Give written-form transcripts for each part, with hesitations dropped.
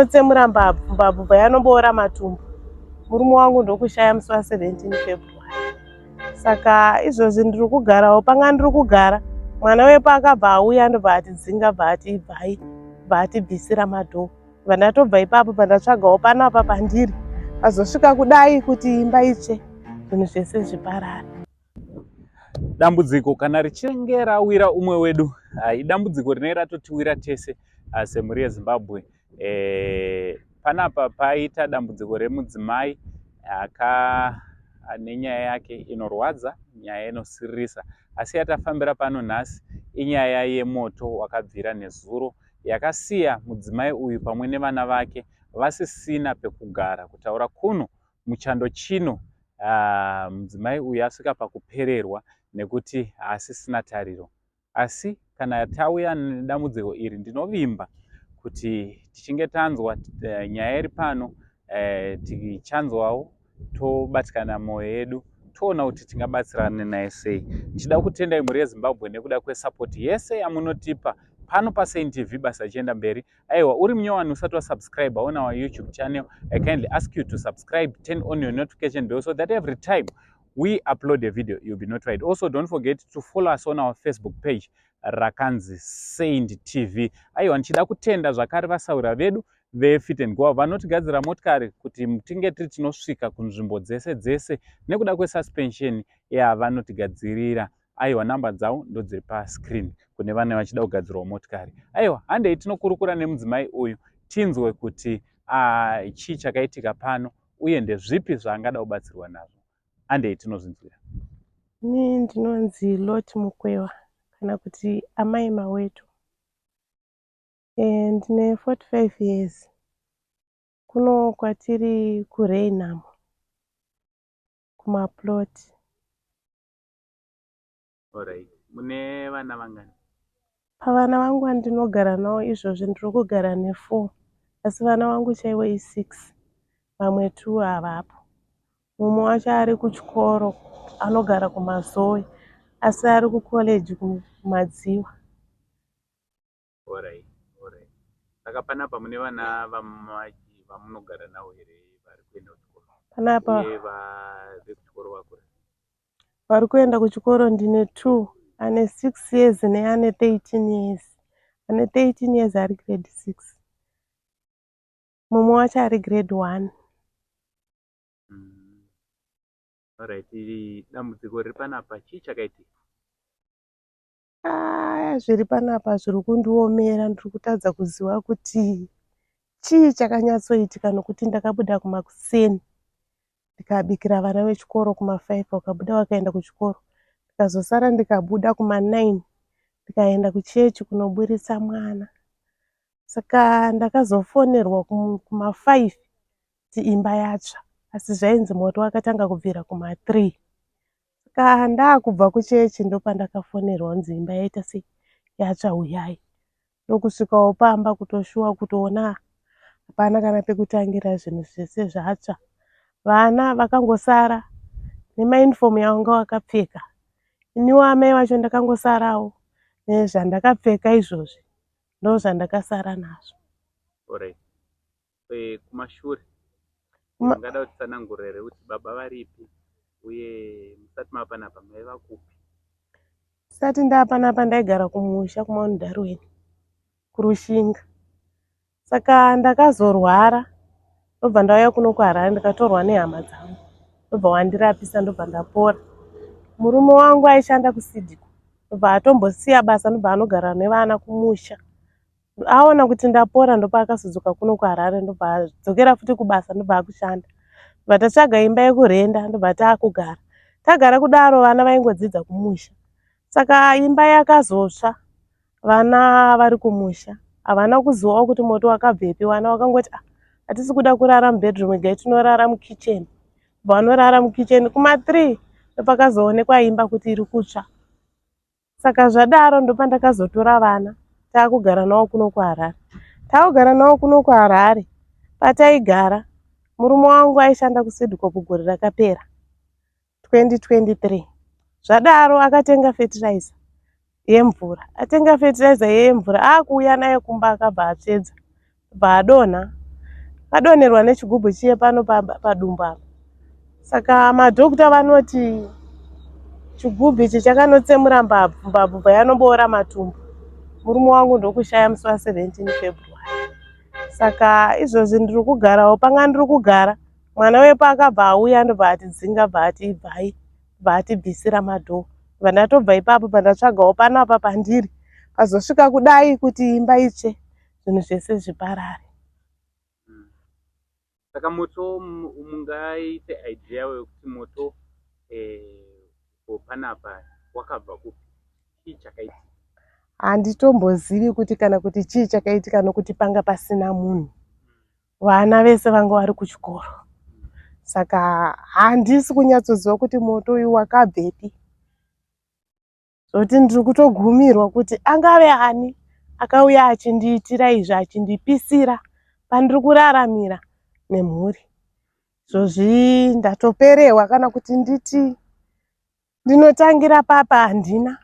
Tsemura mbabvu, mbabvu bva yanoboora matumbu. Murume wangu ndokushaya musi wa17 February. Saka izvozvi ndiri kugarawo panga ndiri kugara. Mwana wepo akabva auya ndobva atidzinga bva ati ibvai, bva atibvisira madoor. Bva ndatobva ipapo pandatsvagawo panapa pandiri. Pazosvika kudai kuti imba itsve, zvinhu zvese zviparare. Dambudziko kana richinge rawira umwe wedu, idambudziko rinenge ratotiwira tese semhuri yeZimbabwe. Panapa paita dambudziko remudzimai aka nenyaya yake inorwadza, nyaya inosiririsa. Asi yatafambira pano nhasi inyaya yemoto wakabvira nezuro yakasiya mudzimai uyu pamwe nevana vake vasisina pekugara. Kutaura kuno muchando chino mudzimai uyu asvika pakupererwa nekuti haasisina tariro. Asi kana tauya nedambudziko iri ndinovimba kuti tichinge tanzwa nyaya iri pano tichanzwawo tobatikana mwoyo yedu toona kuti tingabatsirane naye sei. Ndichida kutendai mhuri yeZimbabwe nekuda kwesapoti yese yamunotipa pano paSaint TV basa richienda mberi. Aiwa, uri munyowani usati wasubscribe on our YouTube channel, I kindly ask you to subscribe, turn on your notification bell so that every time we upload a video you'll be notified. Also, don't forget to follow us on our Facebook page rakanzi Saint TV. Aiwa, ndichida kutenda zvakare vasaura vedu veFit and Go vanotigadzira motikari kuti tinge tiri tinosvika kunzvimbo dzese dzese nekuda kwesuspension yavanotigadzirira. Aiwa, namba dzavo ndodziri pascreen kune vane vachida kugadzirwawo motikari. Aiwa, handei tinokurukura nemudzimai uyu tinzwe kuti chii chakaitika pano uye ndezvipi zvaangada kubatsirwa nazvo. Handei tinozvinzwira. Ini ndinonzi Lot Mukwewa kana kuti Amai Maweto. Ndine 45 years. Kuno kwatiri kuRainham kumaplot. Alright. Mune vana vangani? Pavana vangu vandinogara navo izvozvi ndiri kugara ne4, asi vana vangu chaivo i6, vamwe 2 havapo. Mumwe wacho ari kuchikoro anogara kuMazowe asi ari kucollege kuMadziwa. Alright. Saka panapa mune vana vamunogara navo here vari kuenda kuchikoro? Panapa Uye vekuchikoro vakura? Vari kuenda kuchikoro ndine 2, ane 6 years neane 13 years. Ane 13 years ari grade 6. Mumwe wacho ari grade 1. Alright, dambudziko riri panapa chii chakaitika? Aya, zviri panapa zviri kundiomera. Ndiri kutadza kuziva kuti chii chakanyatsoitika nokuti ndakabuda kumakuseni ndikabikira vana vechikoro kuma5, vakabuda vakaenda kuchikoro. Ndikazosara ndikabuda kuma9 ndikaenda kuchechi kunoburitsa mwana. Saka ndakazofonerwa kuma5 kuti imba yatsva, asi zvainzi moto wakatanga kubvira kuma3. Saka ndaakubva kuchechi ndopandakafonerwa kunzi imba yaita sei, yatsva, uyai. Ndokusvikawo pamba kutoshuwa kutoona hapana kana pekutangira, zvinhu zvese zvatsva. Vana vakangosara nemaunifomu yavanga vakapfeka. Iniwo amai vacho ndakangosarawo nezvandakapfeka izvozvi, ndozvandakasara nazvo. Alright. Kumashure ungada kutitsanangurira here kuti baba varipi uye musati mava panapa maiva kupi? Sati ndaapanapa ndaigara kumusha kuMount Darwin kuRushinga. Saka ndakazorwara ndobva ndauya kuno kuHarare, ndikatorwa nehama dzangu ndobva wandirapisa ndobva ndapora. Murume wangu aishanda kuSidco ndobva atombosiya basa ndobva anogara nevana kumusha. Aona kuti ndapora ndopaakazodzoka kuno kuHarare ndobva adzokera futi kubasa ndobva akushanda. Ndobva tatsvaga imba yekurenda ndobva taakugara. Tagara kudaro vana vaingodzidza kumusha. Saka imba yakazotsva vana vari kumusha. Havana kuzivawo kuti moto wakabvepi. Vana vakangoti ah, hatisi kuda kurara mubedroom, regai tinorara mukicheni. Vanorara mukicheni kuma3 ndopakazoonekwa imba kuti iri kutsva. Saka zvadaro ndopandakazotora vana taakugara navo kuno kuHarare. Taakugara navo kuno kuHarare, pataigara murume wangu aishanda kuSidco gore rakapera 2023. Zvadaro akatenga fertilizer yemvura. Atenga fertilizer yemvura aakuuya nayo kumba akabva atsvedza, bva adonha. Adonherwa nechigubhu chiye pano padumbu apa. Saka madhokta vanoti chigubhu ichi chakanotsemura mbabvu, mbabvu bva yanoboora matumbu. Murume wangu ndokushaya musi wa 17 February. Saka izvozvi ndiri kugarawo panga ndiri kugara mwana wepo akabva auya ndobva atidzinga bva ati ibvai bva atibvisira madhoo bva ndatobva ipapo pandatsvagawo panapa pandiri pazosvika kudai kuti imba itsve zvinhu zvese zviparare. Saka moto mungaite idea yekuti moto eh, panapa wakabva kupi? Chii chakaitika? Handitombozivi kuti kana kuti chii chakaitika nokuti panga pasina munhu. Vana vese vanga vari kuchikoro. Saka handisi kunyatsoziva kuti moto uyu wakabvepi. Zvekuti ndiri kutogumirwa kuti angave ani akauya achindiitira izvi achindipisira pandiri kuraramira nemhuri. Zvozvi ndatoperehwa kana kuti nditi ndinotangira papa handina.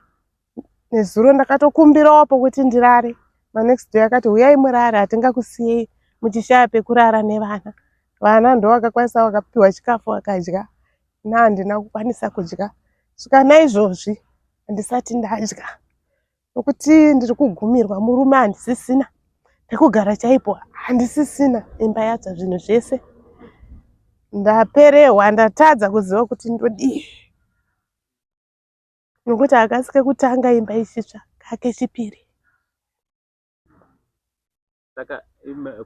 Nezuro ndakatokumbirawo pokuti ndirare. Manext day akati huyai murare hatingakusiyei muchishaya pekurara nevana. Vana ndovakakwanisa vakapiwa chikafu vakadya. Ini handina kukwanisa kudya svika naizvozvi handisati ndadya nokuti ndiri kugumirwa murume handisisina pekugara chaipo handisisina imba yatsva zvinhu zvese ndaperehwa ndatadza kuziva kuti ndodii nokuti hakasi kekutanga imba ichitsva kakechipiri. Saka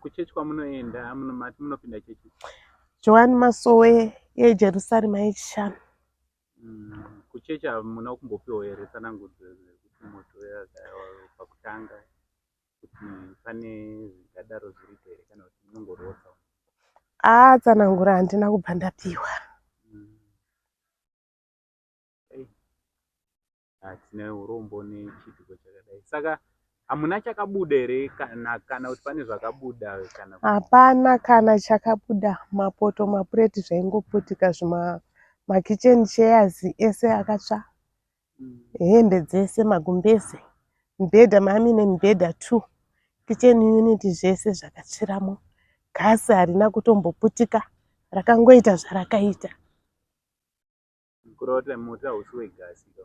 kuchechi kwamunoenda mati munopinda chechi? Johani Masowe yeJerusarema yechishanu. Kuchechi hamuna kumbopiwa here tsanangudzo yekuti moto pakutanga kuti pane zvingadaro zviripo here kana kuti munongorota? Haa tsanangura handina kubva ndapiwa. Ah, tine urombo nechiitiko chakadai saka hamuna chakabuda here kana kana kuti pane zvakabuda kana Hapana kana chakabuda mapoto mapureti zvaingoputika zvima makitchen chairs ese akatsva hembe dzese magumbeze mibhedha maamine mibhedha two kitchen unit zvese zvakatsviramo gasi harina kutomboputika rakangoita zvarakaita. Kureva kuti moto hausi wegasi ka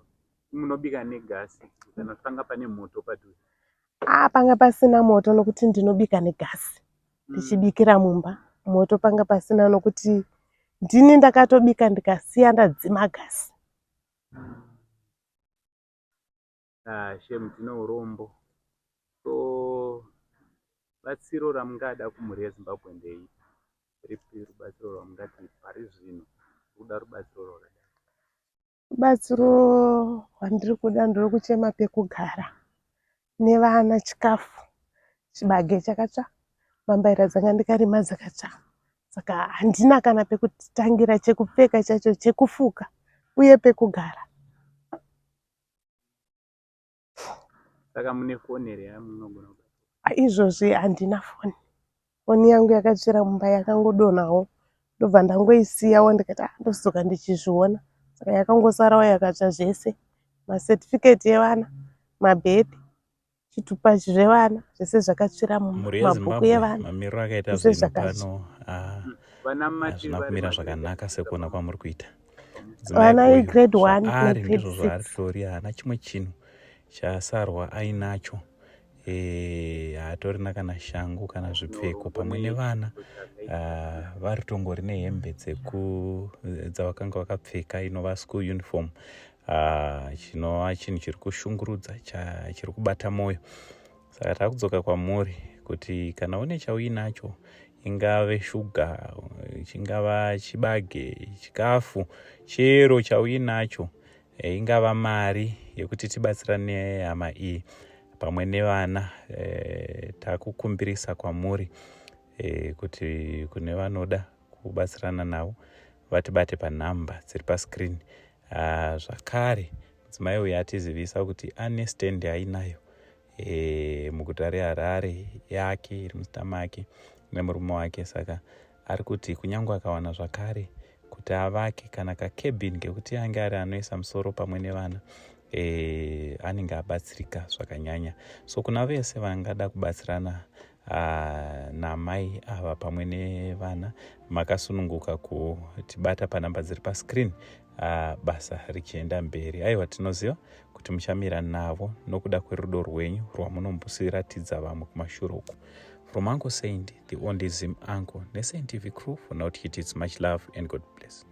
munobika negasi kana panga pane moto padhuze? Ah, panga pasina moto nokuti ndinobika negasi ndichibikira mumba. Moto panga pasina nokuti ndini ndakatobika ndikasiya ndadzima gasi. Ah, shame tine urombo. So batsiro ramungada kumhuri yeZimbabwe ndeipi? Ripi rubatsiro rwamungati pari zvino kuda rubatsiro rwakadai? Rubatsiro rwandiri kuda ndiri pekugara nevana chikafu chibage chakatsva mbambaira dzanga ndikarima dzakatsva saka handina kana pekutangira chekupfeka chacho chekufuka uye pekugara. Saka mune foni here yamunogona kubata? Izvozvi handina foni. Foni yangu yakatsvira mumba yakangodonhawo ndobva ndangoisiyawo ndikati ah ndozodzoka ndichizviona. Saka yakangosarawo yakatsva zvese. Masetifiketi evana, mabhedhi, chitupa zvevana zvese zvakatsvira mumba, Mhuri mabhuku yeZimbabwe evana mamiriro akaita zvese zvinhu zvakatsva. pano ah, Vana mati hazvina vari kumira magrade zvakanaka api sekuona pamwe? kwamuri kuita. Mudzimai Vana uyu igrade 1 zvaari negrade ndizvo zvaari 6. tori haana chimwe chinhu chasarwa ainacho e, haatorina kana shangu kana zvipfeko pamwe nevana uh, vari tongori nehembe dzavakanga vakapfeka inova school uniform uh, chinova chinhu chiri kushungurudza chiri kubata mwoyo. Saka takudzoka kwamuri kuti kana une chauinacho ingave shuga chingava chibage chikafu chero chauinacho e, ingava mari yekuti tibatsirane hama iyi pamwe nevana e, takukumbirisa kwamuri e, kuti kune vanoda kubatsirana navo vatibate panhamba dziri pascreen. Ah, zvakare mudzimai uyu atizivisa kuti ane stand ainayo e, muguta reHarare yake iri muzita make nemurume wake saka ari kuti kunyange akawana zvakare kuti avake kana kakebin kekuti ange ari anoisa musoro pamwe nevana e, anenge abatsirika zvakanyanya. So kuna vese vangada kubatsirana Namai ava pamwe nevana, makasununguka kutibata panhamba dziri pascreen, basa richienda mberi. Aiwa, tinoziva kuti muchamira navo nokuda kwerudo rwenyu rwamunombusiratidza vamwe kumashure uku. From Uncle Saint, the only Zim uncle, neSaint TV crew, for now, it's much love and God bless.